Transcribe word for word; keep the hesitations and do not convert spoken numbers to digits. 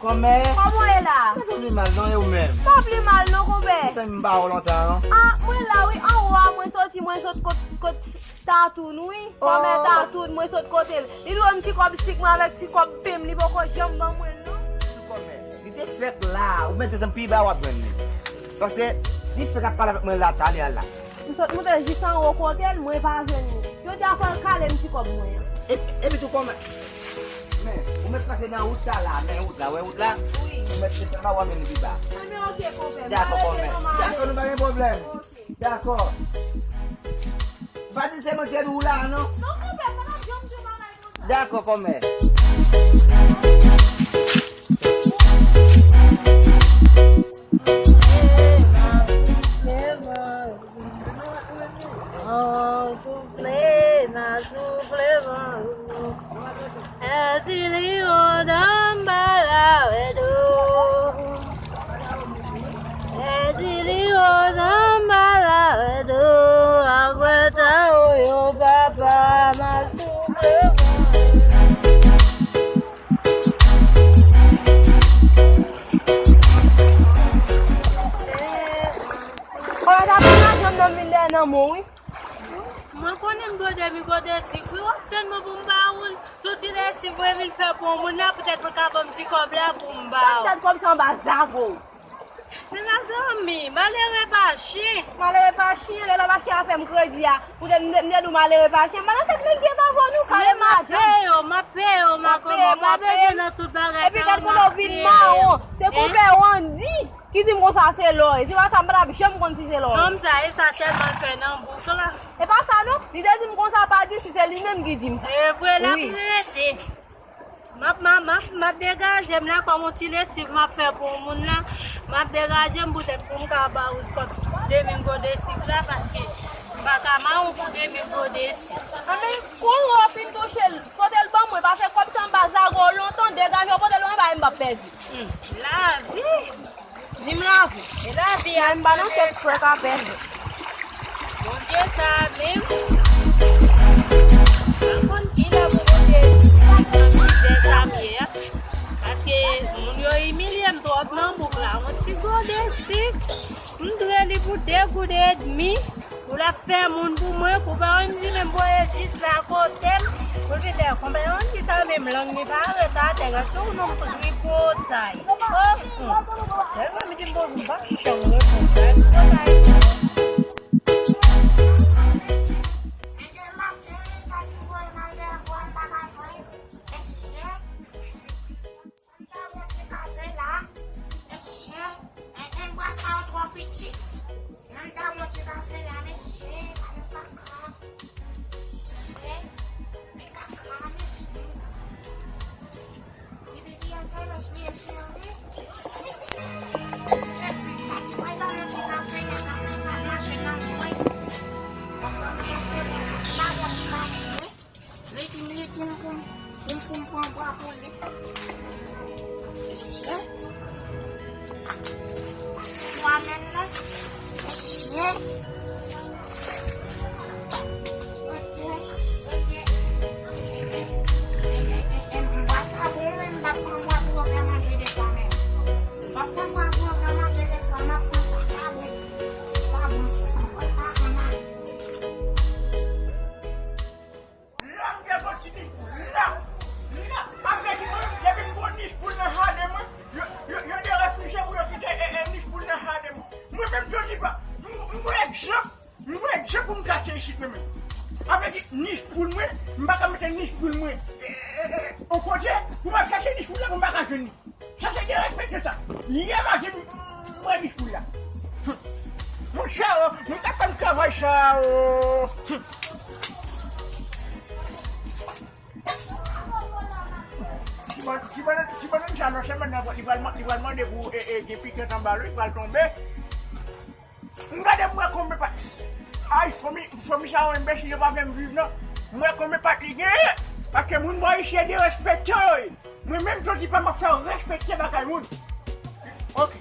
Kòmè. Kòman w ye la? Mwen pa pli mal non, e ou menm? Pa pli mal non, konpè. Ou fè m pa wè w lontan non. Ah, mwen la wi, anwo a mwen soti, mwen sot kot, kot Tatoun wi. Kòmè Tatoun, mwen sot kote l. Li dwe m ti kòb sik mwen avèk ti kòb pen m, li poko janm ban mwen l non. Kòmè, li te fèk la, ou mete zanmi pi ba w ap jwenn li. Paske li fèk ap pale avèk mwen la, talè a la. M sot moute jis anwo kote l, mwen pa jwenn li. Jodi a fò l kale m ti kòb mwen an. E, epi tou kòmè. Men, ou mèt pase nan wout sa la, men wout la, wè wout la? Wi. Ou mèt desann anba, w ap jwenn li pi ba. Anben, oke, konpè. Dakò, kòmè. Dakò, nou pa gen pwoblèm. Oke. Dakò. Ou pa di se mwen ki te di w la, non? Non, konpè, pa t ap janm di w bagay konsa. Dakò, kòmè. An soufle, n a soufle van. Èsi li wontan m pa la wè do. Èsi li wontan m pa la wè do. Akwè ta o yo papa m a soufle van. Kòmè Tatoun, m a janm nan vin dèyè nan men w wi. Mwen konnen m dwe de mikwo de sik wi, w ap tann mwen pou m ba ou l. Sou ti lesiv mwen vin fè pou yon moun la, poutèt mwen ka ban m ti kòb la pou m ba ou. Sa m tèt kòb sa anba zago w. Men mezanmi, malere pa chen. Malere pa chen, lè la pa chen a fè m kredi a. Poutèt m te, m te di w malere pa chen. M pa nan tèt nèg ki avè nou, kare majan. M ap peye w, m ap peye w, m ap peye w, m ap peye w. Epi gad kote w vin mawon. Se konpè Wandy ki di m konsa se lò ye. Si pa sa, m pa t ap janm konn si se lò ye. Kòmsa, e sa sèlman l fè nan bouch la. E pa sa non, li te di m konsa pa di si se li menm ki di m sa. E vre, l ap rete. M ap, m ap, m ap, m ap degaje m la kòm yon ti lesiv m ap fè pou yon moun la. M ap degaje m poutèt pou m ka ba ou kòb demi gode sik la, paske m pa ka mawon pou demi gode sik. Anben, kou w fin touche l, kote l ban mwen, pase kòb sa anba zago w lontan, degaje w, kote l ban mwen, pa m p ap pèdi. Hmm, lavi! Di m lavi. E lavi a. Menm pa nan kèk frè k apèl. Bondye sa a menm. Pa konn ki lè pou Bondye di sa nan mizè sa m ye a. Paske moun yo imilye m twòp nan bouk la. Yon ti gode sik. M dwe li pou de goud edmi. Pou l ap fè moun pou mwen, kou pa yon di menm voye jis la kote m. Pou l vin dèyè konpè yon di sa menm lang li pa ret atè, gad sou non m tripotay. Oh, hmm. Lè l wè m di m bonjou, m pa chita m reponn. Gad tripotay. Mesye, m ta bon ti kafe la. Mesye, en, en bwa sa yo twò piti. An ta bon ti kafe la, mesye, pa nou pa ka. Mesye, e kaka, mesye. Ti pipi an se lòch li e fè wi. Mesye, pa ti mwen ta bon ti kafe la, kafe sa mache nan mwen. Kafe la, bon ti kafe. Li di m, li di m pou m, pou m, pou m pran bwa pou li. Mesye. Bwa menm non. Mesye. Bwa sa bon, men m p ap pran bwa pou yo fè manje de fwa menm. M p ap pran bwa pou yo fè manje de fwa, m ap pran sa, sa bon. Sa bon. Mwen pa fè mal. La m gen bon ti nich poul la. La, avèk mwen, depi m gon nich poul nan jaden mwen, yo, yo, yo derefije pou yo kite, e, e, nich poul nan jaden mwen. Mwen menm, Jodiba, m, m gon egzanp, m gon egzanp pou m kache isit mwen menm. Avèk nich poul mwen, m pa ka mete nich poul mwen, e, e, e, e, yon kote, pou m al chache nich poul la, pou m pa ka jwenn li. Sa se derespekte sa. Yè maten m wè nich poul la. Monchè, o, moun k ap fè m travay sa, o. Ti ban-, ti bannann, ti bannann sa, non sèlman li pral, li pral mande pou, e, e, gen pikant anba l, wi, li pral tonbe. M gade m wè konbyen pa-, ay, fanmi, fanmi sa yo enbesil, yo pa vle m viv non. M wè konbyen pat li genyen, paske moun bò isi yo derespekte yo ye. Mwen menm, Jodiba, m ap fè yo respekte bagay moun. Oke.